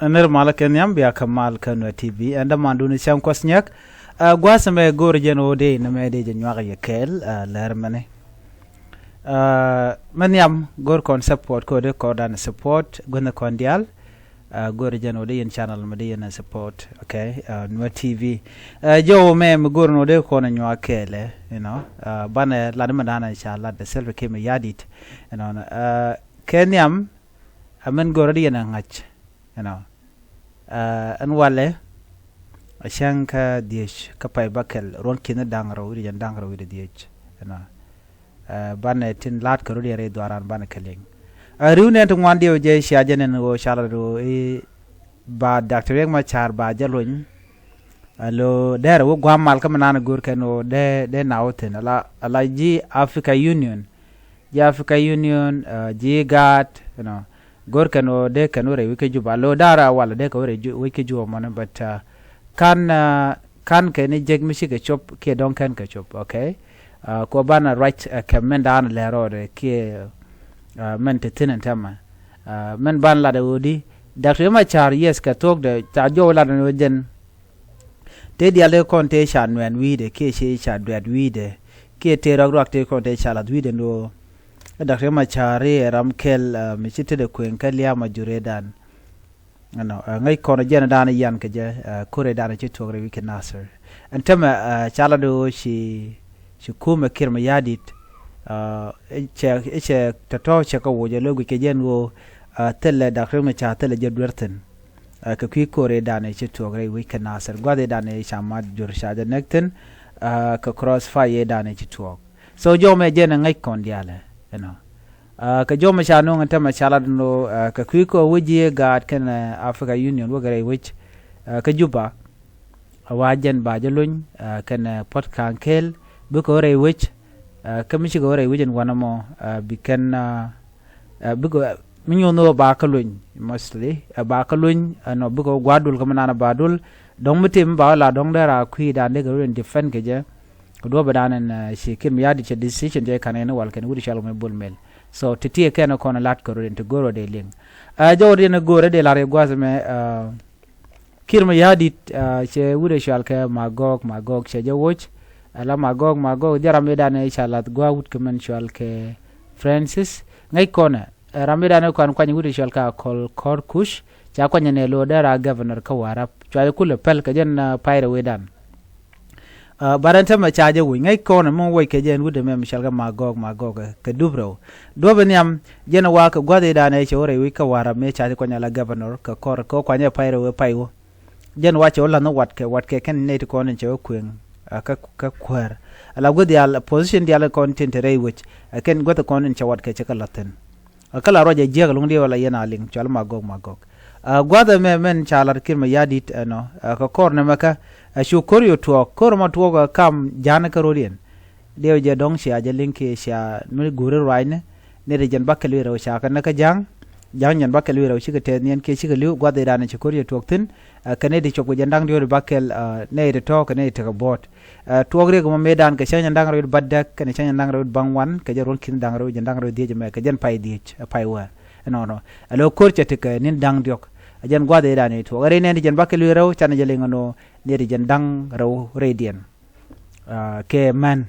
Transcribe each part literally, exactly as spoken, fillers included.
Nir malä kɛ nhiam bia kä mal kä Nuer T V. Ɛn dämandun cäŋ kuɔth nyɛk. Ɛ, gua̱a̱th mɛ go̱o̱r jɛn ɣöö dee nɛmɛ dee jɛ nyuak yɛ kɛɛl, ɛ, lɛr mɛni. Ɛ, mɛ nhiam go̱o̱r kɔn support kɛ ɣöö dee kɔn dan support guänh kɔn diaal. Ɛ, go̱o̱r jɛn ɣöö dee yɛn channel mɛ dee yɛn support. Okay. Ɛ, Nuer T V. Ɛ, jɔw mɛ mi go̱o̱r ɣöö dee kɔn nyuak kɛɛl, ɛ, you know. Ɛ, banɛ lat mɛ dan ca lat dee Salva Kiir Mayardit. You know, ɛ, kɛ nhiam, ɛ, mɛn go̱o̱r dee yɛn ŋa̱c. You know. Ɛ, ɛn walɛ, ɛ, cäŋ kä dhiec kä pay bäkɛl ruɔ̱n ki̱n da̱ŋ rɛw wi̱cdɛ jɛn da̱ŋ rɛw wi̱cdɛ dhiec. You know. Ɛ, banɛ tin la̱t kɛ rut yɛn rɛy dhuaaran banɛ kɛ liŋ. Ɛ, ri̱w nɛn ti ŋuan diɛw jɛ cia jɛ nɛn ɣöö ca lat ɣöö i̱ ba Doctor Riek Machar ba jɛ luny. Alo dɛrɛ wä gua̱a̱m mal kä mi naan go̱o̱r kɛn ɣöö dee, dee na wä thi̱n. Ala, ala ji̱ Africa Union. Ji̱ Africa Union, ɛ, ji̱ GATT, you know. Go̱o̱r kɛn ɣöö dee kɛn wä rɛy wi̱c kä Juba. Alo da̱rä walɛ dee kɛ wä rɛy wi̱c kä Juba mɔni, but, ɛ, ka̱n, ɛ, ka̱n kɛn i̱ jek mi cikɛ cop kiɛ dɔ̱ŋ kɛn kɛ cop, okay? Ɛ, kɛ ɣöö banɛ ruac, ɛ, kɛ mɛn da̱a̱n lɛr rɔɔdɛ kiɛ, ɛ, mɛn te thi̱n ɛn tɛmɛ. Ɛ, mɛn banɛ lat ɛ ɣöö di Doctor Riek Machar, yes, kɛ thuɔ̱kdɛ ca jɔw lat ɛn ɣöö jɛn tëë diaal tëë kɔn tëë ca nuɛɛn wi̱i̱dɛ kiɛ cëë ca duɛt wi̱i̱dɛ kiɛ tëë rɔ̱k ruak tëë kɔn tëë ca lath wi̱i̱dɛ ni ɣöö Doctor Riek Machar i̱ ɛ ram kɛl, ɛ, mi ci tetdɛ kuëŋ kä lia̱a̱ ma jurëëdan. You know, ɛ, ŋäc kɔn jɛn dan yan kɛ jɛ, ɛ, ko̱rɛ dan ci tuɔk rɛy wi̱c kä Nasir. Ɛn tämɛ, ɛ, ca lat ɣöö ci, ci kumɛ Kiir Mayardit, ɛ, i̱ cɛ, i̱ cɛ tɔ̱tɔ̱ cɛ kɛ woc ɛ lo̱ guic kɛ jɛn ɣöö, ɛ, thilɛ Doctor Riek Machar thilɛ jɛ duer thi̱n. Ɛ, kɛ kui̱ ko̱rɛ dan ci tuɔk rɛy wi̱c kä Nasir. Gua̱th dan ca mat jur ca jɛ näk thi̱n, ɛ, kɛ crossfire dan ci tuɔk. So jɔmɛ jɛn ɛ ŋäc kɔn diaalɛ, you know. Ɛ, kɛ jɔmɛ ca nuŋ ɛn tämɛ ca lat ɛn ɣöö, ɛ, kɛ kui̱ ko̱r wi̱c ji̱ GATT kɛnɛ, ɛ, Africa Union wä kɛ rɛy wi̱c, ɛ, kä Juba. Ɛ, wa jɛn ba jɛ luny, ɛ, kɛnɛ, ɛ, Puɔt Kaŋ Kɛɛl bikɛ wä rɛy wi̱c, ɛ, kä mi cikɛ wä rɛy wi̱c ɛn wanɛ mɔ, ɛ, bi kɛn, ɛ, ɛ, bikɛ, mi nyuɔ̱n ɣöö ba kä luny, mostly, ɛ, ba kä luny, ɛ, nɔ bikɛ wä gua̱a̱r dul kä mi naan ba dul. Dɔ̱ŋ mi tim ba wä la dɔ̱ŋ dee ra kui̱dan dee kɛ rut in defend kɛ jɛ. Kɛ duɔ̱ɔ̱p ɛ dan ɛn, ɛ, ci Kiir Mayardit cɛ decision jɛ ka̱n ɛn wal kɛn wut cɔal kɛ mɛ Bol Mel. So ti ti kɛn kɔn lat kɛ rut in ti go̱r wä dee liŋ. Ɛ, jɔw diɛn go̱r ɛ dee lar yɛ gua̱th mɛ, ɛ, Kiir Mayardit, ɛ, cɛ wut ɛ cɔal kɛ Magog, Magog cɛ jɛ woc. Ala Magog, Magog jɛ ram i̱ dan ɛ ca lath gua̱a̱ wut kɛ mɛn cɔal kɛ Francis. Ŋäc kɔnɛ, ɛ, ram i̱ dan ɛ kuan kuany wut ɛ cɔal kɛ Akol Kɔr Kuc. Ca kuany ɛ nɛ lo̱o̱ dee ra governor kä Warap. Cua jɛ kulɛ pɛl kɛ jɛn, ɛ, pay rɛw i̱ dan. Ɛ, but ɛn tämɛ ca jɛ woc ŋäc kɔnɛ mi woc kɛ jɛn wut ɛmɛ mi cɔal kɛ Magog, Magog, ɛ, kɛ dup rɛw. Duɔ̱p in nhiam, jɛn ɛ wa kɛ gua̱th i̱ dan ɛ cɛ wä rɛy wi̱c kä Warap mi ca jɛ kuany ala governor kɛ kɔr kɛ wä kuany ɛ pay rɛw ɛ pay wä. Jɛn wa cɛ wä la̱th ni watkɛ, watkɛ kɛn nɛy ti kɔn in cɛ wä kuëŋ, ɛ, kä, kä kuäär. Ala gua̱th diaal, position diaal kɔn tin te rɛy wi̱c, ɛ, kɛn gua̱th kɔn in cɛ watkɛ cɛ kɛ la̱th thi̱n. Ɛ, kä la ruac ɛ jiäk ɛlɔ̱ŋ diɛ wala yɛn a liŋ, cɔal Magog, Magog. Ɛ, gua̱th ɛmɛ mɛn ca lat Kiir Mayardit, ɛ, nɔ, ɛ, kɛ kɔr nɛmɛ kä, ɛ, cu ko̱r yɛ tuɔɔk, ko̱r ɛmɔ tuɔɔk, ɛ, kam ja̱a̱n kä ro̱diɛn. Diɛw jɛ dɔ̱ŋ cia jɛ liŋ kiɛ cia mi guuri ruacni. Nɛy ti jɛn bakɛ lui̱ rɛw ca kɛ näk kä ja̱a̱ŋ. Ja̱a̱ŋ jɛn bakɛ lui̱ rɛw cikɛ tɛth niɛn kiɛ cikɛ li̱w gua̱th i̱ dan ci ko̱r yɛ tuɔɔk thi̱n. Ɛ, kɛ nɛy ti cop kɛ jɛn da̱ŋ diɔ̱ɔ̱r bakɛl, ɛ, nɛy ti tɔ̱ kɛ nɛy ti kɛ buɔ̱ɔ̱t. Ɛ, tuɔɔk riɛk mɔ mëë dan kɛ cäŋ jɛn da̱ŋ rɛw bädäk kɛnɛ cäŋ jɛn da̱ŋ rɛw baŋ wan kɛ jɛn ruɔ̱n ki̱n da̱ŋ rɛw jɛn da̱ŋ rɛw dhiec mɛ kɛ jɛn pay dhiec, ɛ, pay wäär. Ɛnɔnɔ. Ɛ, lo̱ ko̱r cɛ ti kɛ ni̱n da̱ŋ diɔ̱k. Ɛ, jɛn gua̱th i̱ dan i̱ tuɔɔk. Ɛ, rɛy nɛn ti jɛn bakɛ lui̱ rɛw canɛ jɛ liŋ ɛnɔ nɛy ti jɛn da̱ŋ rɛw rɛydiɛn. Ɛ, kɛ män.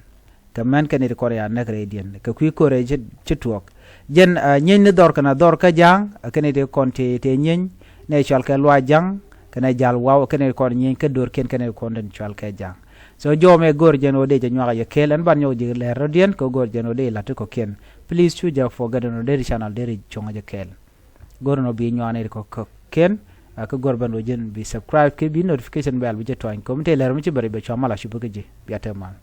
Kɛ män kɛn i̱ ti kɔn ya näk rɛydiɛn kɛ kui̱ ko̱rɛ ci, ci tuɔɔk. Jɛn, ɛ, nyieny ni dhɔr kɛn a dhɔr kä ja̱a̱ŋ, ɛ, kɛn i̱ ti kɔn ti, ti nyieny nɛ cɔal kɛ luac ja̱a̱ŋ kɛn ɛ ja̱l waw, kɛn i̱ ti kɔn nyieny kä do̱rkiɛn kɛn i̱ ti kɔn den cɔal kɛ ja̱a̱ŋ. So jɔmɛ go̱r jɛn ɣöö dee jɛ nyuak a yɛ kɛɛl ɛn ban nyɔk ji̱ lɛr rɔ̱diɛn kɛ go̱r jɛn ɣöö dee la̱t ti kɔ̱kiɛn. Please cu jɛ forget ɛn ɣöö dee ti channel dee ri cuɔ̱ŋ a jɛ kɛɛl. Go̱r ɛn ɣöö bi nyuak ni ti kɔ̱kiɛn. Ɛ, kä go̱r ben ɣöö jɛn bi subscribe kɛ bi notification bell bi jɛ tuany kɛ ɣöö mi tëë lɛr mi ci beri bɛ cua mal a cup kä ji̱ bia te mal.